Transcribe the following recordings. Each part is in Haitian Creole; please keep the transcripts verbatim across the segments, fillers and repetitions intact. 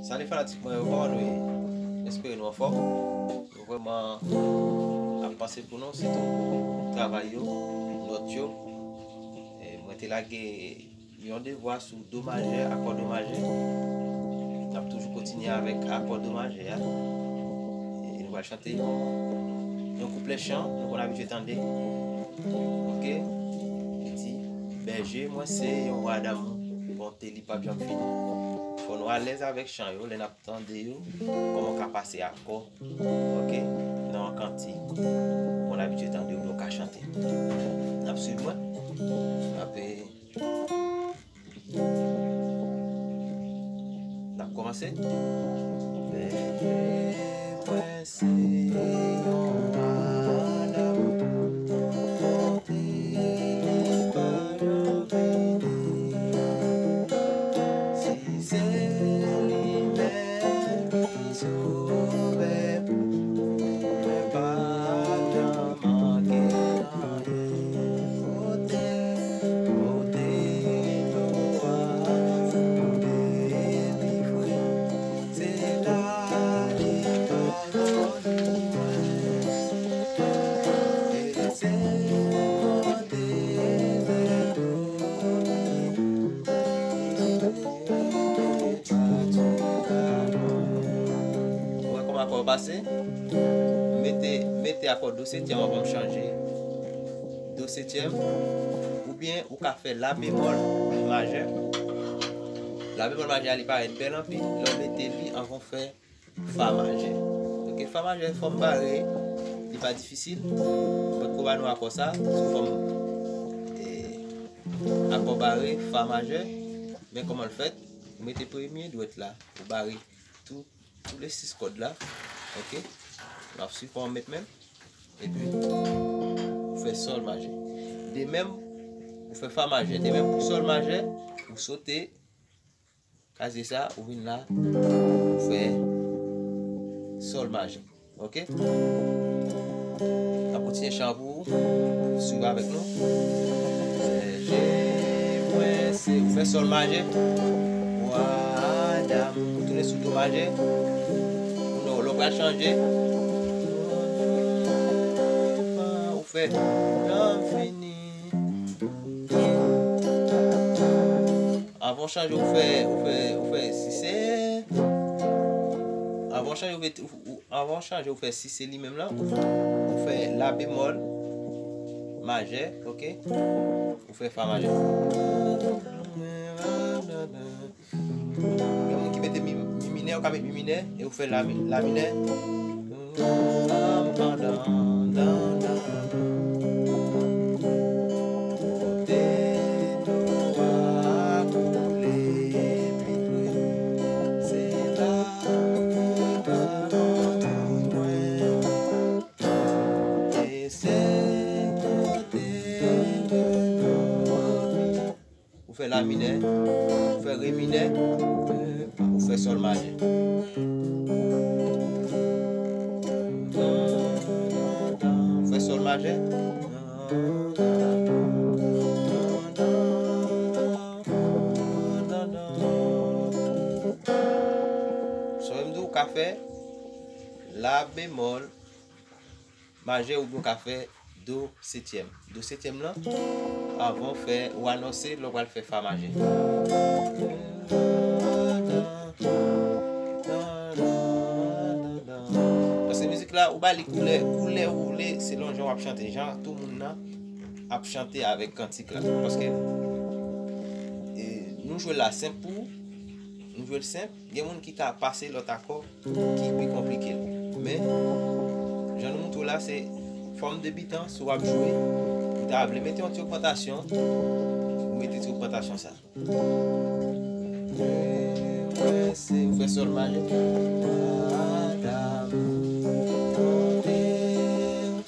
Salut fanatik mwen yo, kòman nou ye? M espere nou anfòm. Nou vrèman ap panse pou nou, sitou travay yo, nòt yo. E mwen te lage yon devwa sou do majè, akò do majè. N ap toujou kontinye avèk akò do majè a. E nou pral chante yon kouplè chan nou konn abitye tande. Oke? Li di, bèje mwen se yon wa damou, bonte li p ap janm fini. Fò nou alèz avèk chan yo lè n ap tande yo, kòman w ka pase akò, oke, nan yon kantik ou konn abitye tande oubyen w ka chante. N ap swiv mwen. N ap, e, n ap kòmanse. Bèje mwen se yon wa damou, bonte li pa janm fini. Si se li menm ki sovè m, mwen p ap janm manke anyen. Kote, kote dlo a koule pi fre, se la li pale. Ou wè kòman akò yo pase? Mete, mete akò do setyèm anvan m chanje. Do setyèm, oubyen ou ka fè la bemòl majè. La bemòl majè a, li parèt bèl anpil lè w mete li anvan w fè fa majè. Oke, fa majè, fòm bare, li pa difisil. Mwen ko ba nou akò sa sou fòm, e, akò bare, fa majè. Men kòman l fèt? Ou mete premye dwèt la, ou bare tou, tou le sis kòd la. Oke? N ap swiv kòman m met men m. Epi, ou fè sòl majè. De menm, ou fè fa majè. De menm pou sòl majè, ou sote kazye sa, ou vin la, ou fè sòl majè. Oke? N ap kontinye chan pou ou. Swiv avèk nou. Bèje mwen se, ou fè sòl majè. Wa damou, tounen sou do majè. Non, lè w pral chanje. Ou fè, janm fini. Anvan w chanje, ou fè, ou fè, ou fè, si se, anvan w chanje, ou met, ou, ou, anvan w chanje, ou fè si se li menm lan, ou, ou fè la bemòl majè, oke? Ou fè fa majè. Gen moun ki mete mi, mi minè, ou ka met mi minè, e ou fè la mi, la minè. Kote dlo a koule pi pre, se la li pale mwen. E se kote dlo a Ou fè la minè, ou fè re minè, ou fè sòl majè. Ou fè sòl majè. Sa vle di ou ka fè la bemòl majè oubyen w ka fè do setyèm. Do setyèm lan, anvan w fè, ou anonse lè w pral fè fa majè. Paske mizik la, ou ba li koulè, koulè ou vle, selon jan w ap chante, jan tou moun nan ap chante avèk kantik la. Paske, e, nou jwe la senp pou ou, nou jwe l senp, gen moun ki ka pase lòt akò, ki pi konplike l. Men, jan nou montre w la, se fòm debitan, si w ap jwe, ou ta vle mete yon ti ogmantasyon, ou mete ti ogmantasyon sa. Ou fè sòl majè.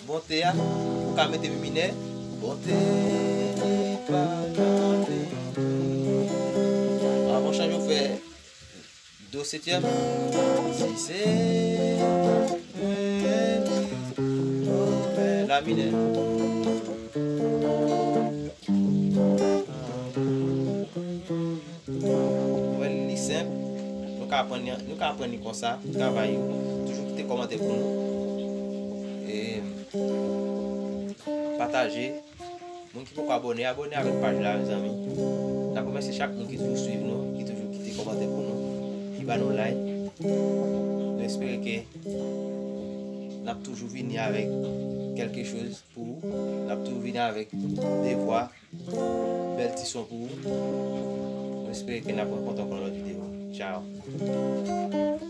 Bonte a, ou ka mete mi minè. Bonte li pa janm fini. Anvan w chanje, ou fè Do setyèm. Si se la minè. Ou wè li senp. Ou ka aprann li, nou ka aprann li konsa, travay yo. Toujou kite kòmantè pou nou. E pataje. Moun ki poko abòne, abòne avèk paj la, mezanmi. N ap remèsye chak moun ki toujou swiv nou, ki toujou kite kòmantè pou nou, ki ba nou like. Nou espere ke n ap toujou vini avèk kèlke choz pou ou. N ap toujou vini avèk devwa, bèl ti son pou ou. Nou espere ke n ap rankontre ankò nan lòt videyo. Tchao.